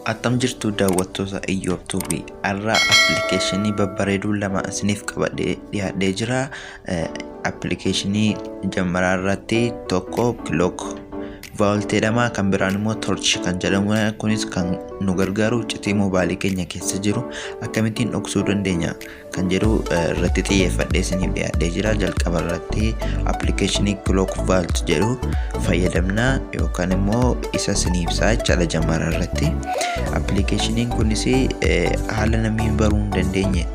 Attam jirtu daawwattoota Iyyoob Tuubii, har'a appilikeeshinii babbareeduu lama isiniif qabadhee dhiyaadhee jira. Appilikeeshinii jammaraa irratti tokko Clock Vault jedhama, kan biraan immoo Torch kan jedhamudha. Kunis kan nu gargaaru iccitii mobaayilii keenya keessa jiru akkamittiin dhoksuu dandeenya kan jedhu irratti xiyyeeffadhee isiniif dhiyaadhee jira. Jalqaba irratti appilikeeshinii Clock Vault jedhu fayyadamna yookaan immoo isa isinii ibsaa jechaadha jammaraa irratti. Appilikeeshiniin kunis haala namni baruu hin dandeenye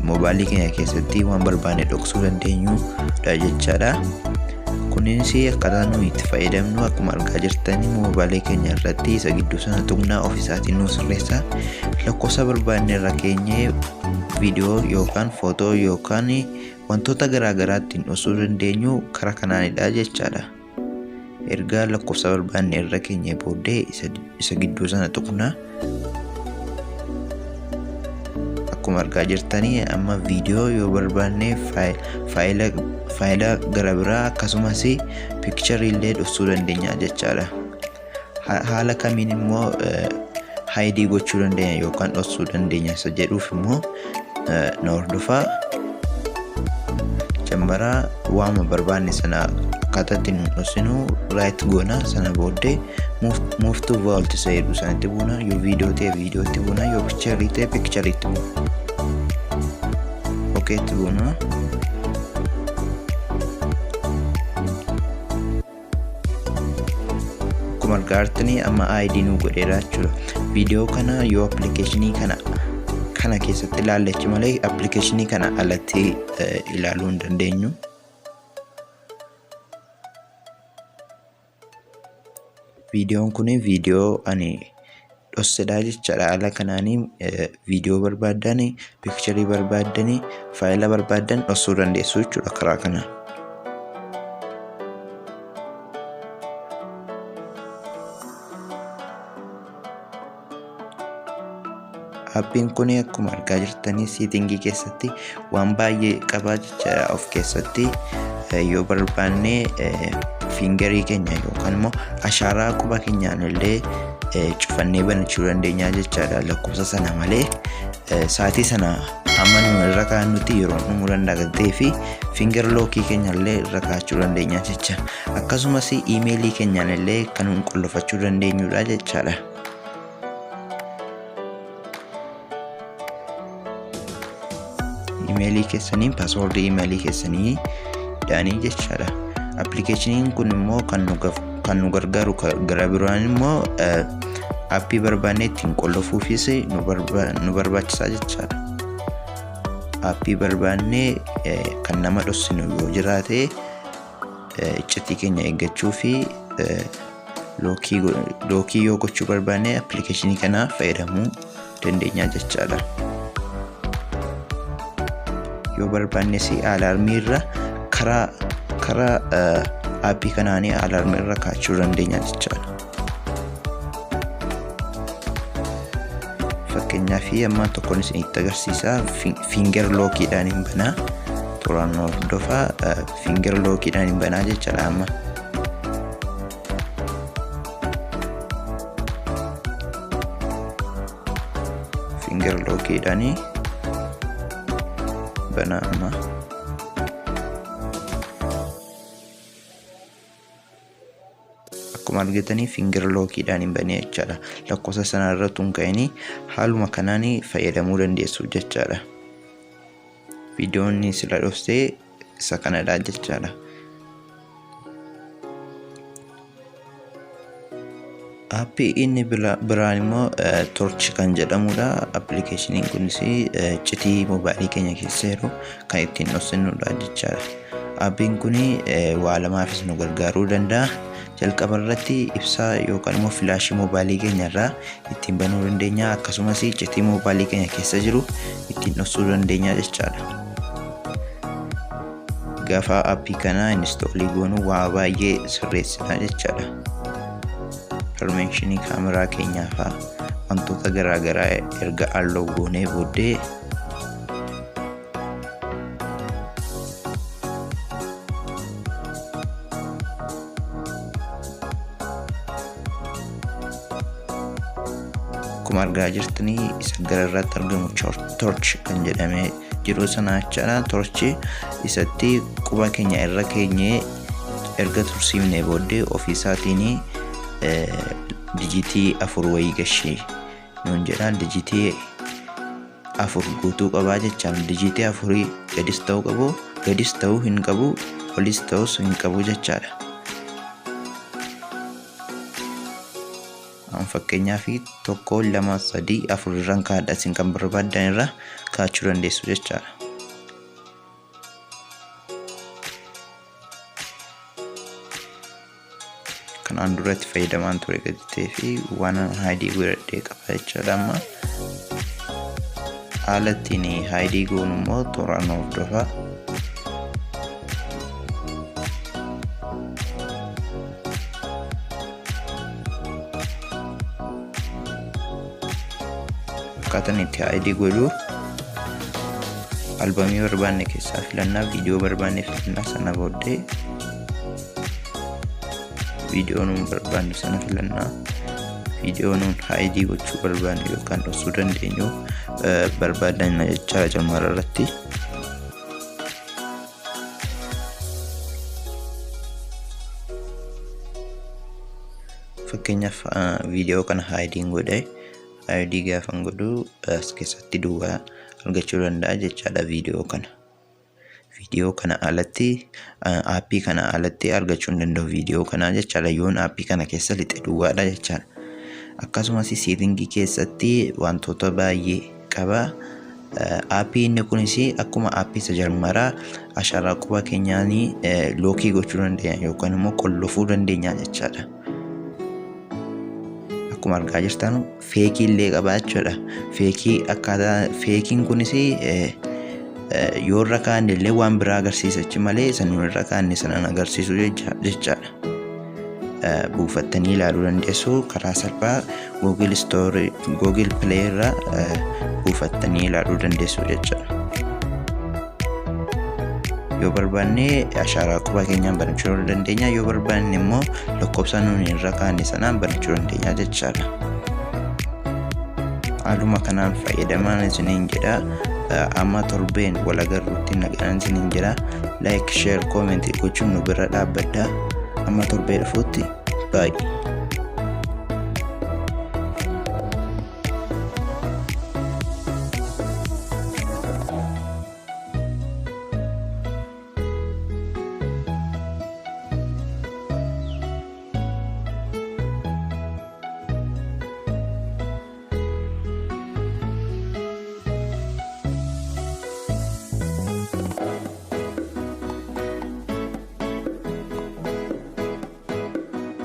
mobaayilii keenya keessatti waan barbaanne dhoksuu dandeenyudha jechaadha. Kunis akkaataa nuyi itti fayyadamnu akkuma argaa jirtan mobaayilii keenya irratti isa gidduu sana tuqnaa ofiisaatiin nu sirreessa. Lakkoofsa barbaanne irra keenyee viidiyoo yookaan footoo yookaan wantoota garaagaraa ittiin dhoksuu dandeenyu karaa kanaanidha jechaadha. Erga lakkoofsa barbaanne irra keenyee booddee isa gidduu sana tuqna. Akkuma argaa jirtanii amma viidiyoo yoo barbaanne faayila gara biraa akkasumas piikcharii illee dhoksuu dandeenya jechaadha. Haala kamiin immoo haayidii gochuu dandeenya yookaan dhoksuu dandeenya isa jedhuuf immoo na hordofaa. Jammaraa waama barbaanne sana akkaataa ittiin nu dhoksinu raayit goona, sana booddee move to vault isa jedhu sanatti buuna, yoo viidiyoo ta'e viidiyootti buuna, yoo piikcharii ta'e piikchariitti buuna. Okeetti buuna. Akkuma argaa jirtanii amma ID nu godheera jechuudha. Viidiyoo kana yoo appilikeeshinii kana keessatti ilaallachi malee appilikeeshinii kana alatti ilaaluu hin dandeenyu. Viidiyoon kun viidiyoo ani dhossedha jechaadha. Haala kanaanii viidiyoo barbaaddan, piikcharii barbaaddan, faayila barbaaddan dhoksuu dandeessu jechuudha karaa kana. Aappiin kun akkuma argaa jirtanii siitingii keessatti waan baay'ee qaba jechaadha of keessatti. Yoo barbaanne fiingarii keenya yookaan immoo ashaaraa quba keenyaan illee cufannee banachuu dandeenya jechaadha. Lakkoofsa sana malee sa'aatii sana amma nu irra kaa'annutti yeroon dhumuu danda'a kan ta'ee fi fiingar lookii keenya illee irra kaa'achuu dandeenya jecha. Akkasumas iimeelii keenyaan illee kan qollofachuu dandeenyudha jechaadha. Imeelii keessanii, paaswoordii imeelii keessanii dhaanii jechaadha. Appilikeeshiniin kun immoo kan nu gargaaru gara biraan immoo aappii barbaanne ittiin qollofuufis nu barbaachisaa jechaadha. Aappii barbaanne kan nama dhoksinu yoo jiraate iccitii keenya eeggachuu fi lookii yoo gochuu barbaanne appilikeeshinii kana fayyadamuu dandeenya jechaadha. Yoo barbaannes alaarmii irra karaa aappii kanaanii alaarmii irra kaachuu dandeenya jechaadha. Fakkeenyaaf amma tokkoon isinitti agarsiisa, fiingar lookiidhaan hin banaa, tooraan hordofaa, fiingar lookiidhaan hin banaa jechaadha amma. Fiingar lookiidhaan banaa amma. Akkuma argitanii fiingar lookiidhaan hin banee jechaadha. Lakkoofsa sana irra tun ka'anii haaluma kanaan fayyadamuu dandeessu jechaadha. Viidiyoon sila dhoksee isa kanadha jechaadha. Aappii inni biraan immoo Torch kan jedhamudha. Appilikeeshiniin kunis iccitii mobaayilii keenya keessa jiru kan ittiin dhoksinudha jechaadha. Aappiin kun waa lamaafis nu gargaaruu danda'a. Jalqaba irratti ibsaa yookaan immoo filaashii mobaayilii keenya irraa ittiin banuu dandeenya. Akkasumas iccitii mobaayilii keenya keessa jiru ittiin dhoksuu dandeenya jechaadha. Gaafa aappii kana inistoolii goonu waa baay'ee sirreessina jechaadha. Permeeshinii kaameraa keenyaa fa'aa wantoota garaagaraa erga alloo goonee booddee Akkuma argaa jirtanii isa gararraatti argamu torch kan jedhamee jiru sana jechaadha. Torch isatti quba keenya irra keenyee erga tursiifnee booddee ofiisaatiin dijitii 4 wayii gashee nuun jedha. Dijitii 4 guutuu qabaa jechaan, dijitii afurii gadis ta'uu qabu, gadis ta'uu hin qabu, olis ta'us hin qabu jechaadha. Fakkeenyaaf 1, 2, 3, 4 irraan kaa'adha. Isin kan barbaaddan irra kaa'achuu dandeessu jechaadha. Kanaan duratti fayyadamaan ture gadi ta'ee fi waan hide godhadhee qaba jechaadha. Amma haala ittiin hide goonu immoo tooraan hordofaa. Akkaataan itti hide godhu, albamii barbaanne keessaa filannaa, viidiyoo barbaanne filannaa. Sana booddee viidiyoo nuun barbaannu sana filannaa, viidiyoo nuun hide gochuu barbaannu yookaan dhoksuu dandeenyu barbaadanna jechaadha jalqaba irratti. Fakkeenyaaf viidiyoo kana hideiin godhe. Hide gaafan godhu as keessatti duwwaa argachuu danda'a jechaadha viidiyoo kana. Viidiyoo kana alatti, aappii kana alatti argachuu hin danda'u viidiyoo kana jechaadha. Yoon aappii kana keessa lixe duwwaadha jechaadha. Akkasumas setting keessatti wantoota baay'ee qaba. Aappii inni kunis akkuma aappii isa jalmaraa ashaaraa quba keenyaan lock gochuu dandeenya yookaan immoo qollofuu dandeenya jechaadha. Akkuma argaa jirtan fake illee qaba jechuudha. Fake akkaataa fakeiin kunis yoo irra kaa'anne illee waan biraa agarsiisa jechi malee isa nuyi irra kaa'anne sanaan agarsiisu jechaadha. Buufattanii ilaaluu dandeessu, karaa salphaa Google Store, Google Play irraa buufattanii ilaaluu dandeessu jechuudha. Yoo barbaanne ashaaraa quba keenyaan banachuu dandeenya, yoo barbaanne immoo lakkoofsa nuyi irra kaa'anne sanaan banachuu dandeenya jechaadha. Haaluma kanaan fayyadamaan isiniin jedha. Amma torbeen wal agarruutti nagaan isiniin jedha. Like, share, comment gochuun nu bira dhaabbadha. Amma torbee dhufuutti, baay'ee.